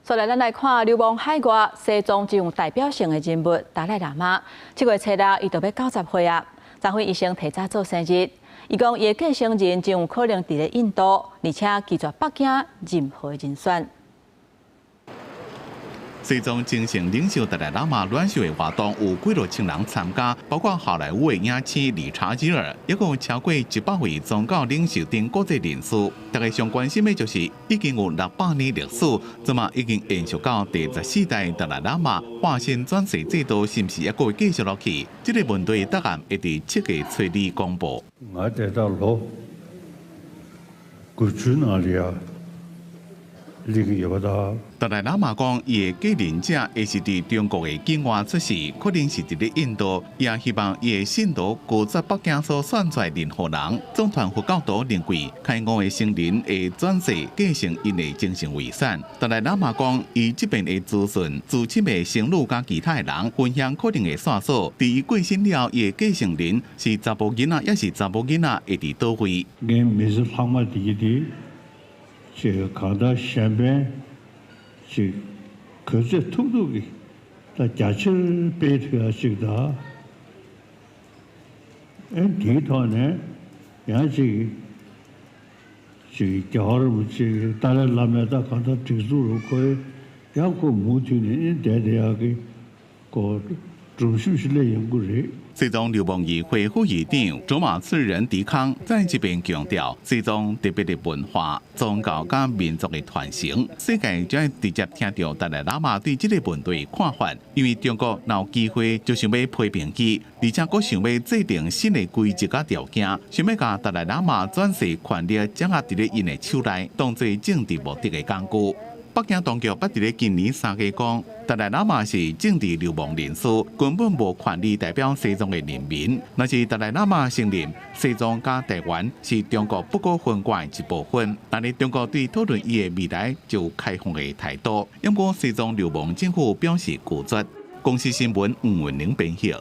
所來，咱來看流亡海外西藏真有代表性的人物達賴喇嘛。這月初六，伊就欲90歲啊。昨昏伊先提早做生日，伊講伊的繼承人真有可能佇咧印度，而且拒絕北京任何人選。西藏精神領袖達賴喇嘛欒壽的活動有幾落千人參加，包括好萊塢的影星理查吉爾，抑閣有超過100位宗教領袖等國際人士。大家上關心的就是已經有600年歷史，這馬已經延續到第14代達賴喇嘛化身轉世制度，是毋是猶閣會繼續落去？這個問題答案會佇7月初二公布。我得到羅，古去哪裡啊？呢個有得。達賴喇嘛講，伊的繼任者會是佇中國的境外出世，可能是佇咧印度，也希望伊的信徒拒絕北京所選出來任何人。藏傳佛教徒認為，開悟的僧人會轉世繼承𪜶的精神遺產。達賴喇嘛講，伊這邊會諮詢資深的僧侶佮其他的人，分享可能的線索。佇伊過身了，伊的繼承人是查埔囡仔，抑是查某囡仔，會佇佗位？這個看到前邊，這可是土土的，他家起背頭啊，這個，哎，這套呢，也這個，這個叫什麼？這個達賴喇嘛他看到這個豬肉可以，兩個母親呢，帶的那個個主席是來用過的。西藏流亡議會副議長卓瑪次仁迪康在這邊強調，西藏特別的文化、宗教佮民族的傳承，世界將會直接聽著達賴喇嘛對這個問題的看法。因為中國若有機會就想欲批評伊，而且閣想欲制定新的規則佮條件，想欲共達賴喇嘛轉世權力掌握佇咧𪜶的手內，當做政治目的的工具。北京當局捌佇咧今年3月講，達賴喇嘛是政治流亡人士，根本無權利代表西藏的人民。若是達賴喇嘛承認西藏佮台灣是中國不可分割的一部分，但是中國對討論伊的未來就有開放的態度。不過西藏流亡政府表示拒絕。公視新聞吳文玲編譯。